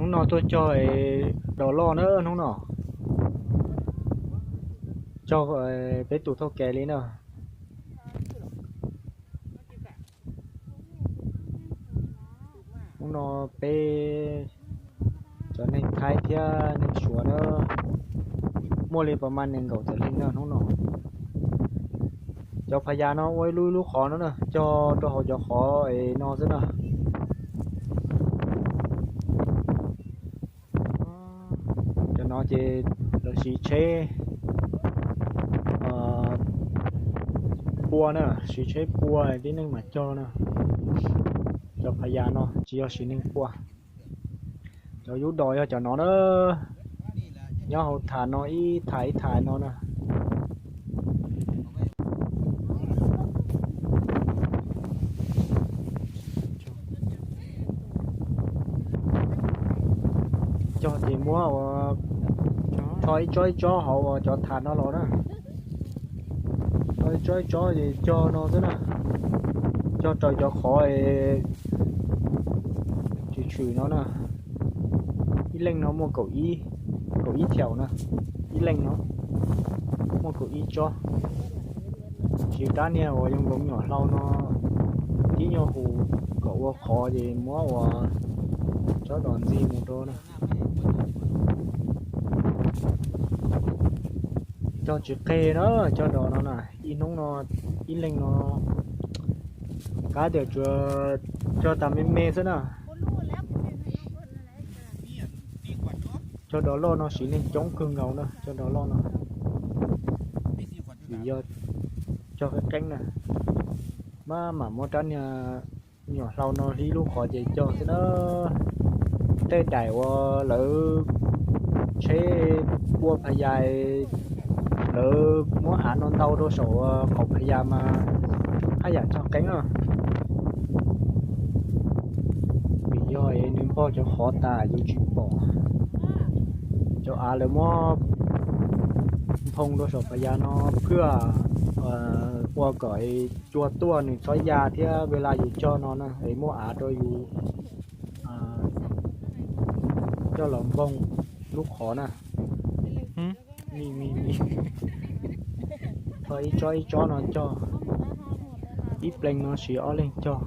Hnub no tuaj cog es dos loj na hnub no. Cog peb tus thauj kev li na. Hnub no peb cov neeg Thaib thiab neeg Suav na, muaj li pas mas nees nkaum tawm leej na hnub no. Cov phas yas no ua ib lub ib lub qhov no na, cog rau hauv cov qhov es no xwb na. Cov no ces lawv siv tsheb pua na, siv tsheb pua tib neeg mam cog na. Cov phas yas no tsis yog siv neeg pua. Cov yub dos yog cov no na, nyob hauv thas no ib thas ib thas no na. Cog ces muab ua, rho ib tsob ib tsob hauv uas cov thas no los na. Rho ib tsob ib tsob ces cog no xwb na. Cog raws cov qhov es tshwm tshwm no na. Ib leej no muaj kaum ib, kaum ib thiaum na. Ib leej no muaj kaum ib tsob. Siv rab niag uas yoo nkoos nyuam hlau no tib nyuag hus kom ua qhov ces muab ua tsob dos ntxi mus rau na. Cog tsis qeg na, cog dos no na, ib hnub no, ib leeg no qab tias tsuas cog tas me me xwb na. Cog dos loj no siv neeg coob kawg nkaus na, cog dos loj no. Vim yog cog qeeb qeeb na, maj mam muab rab niag nyuam hlau no hlib lub qhov ces cog xwb na. Tej daim uas lawv tsheb pua phas yas, lawv muab av no ntau rau saum qaum phas yas mas haj yam cog qeeb na. Vim yog nws npog cov qhov tas yus tsis pom. Cov av lawv muab nphoo rau saum phas yas no phwj ua kom cua tuaj nws txhob ya thiab, vim li yus cog no na es muaj av rau yus coj los npog lub qhov na. Tho ib tsob ib tsob no cog, ib pleeg no siv ob leeg cog.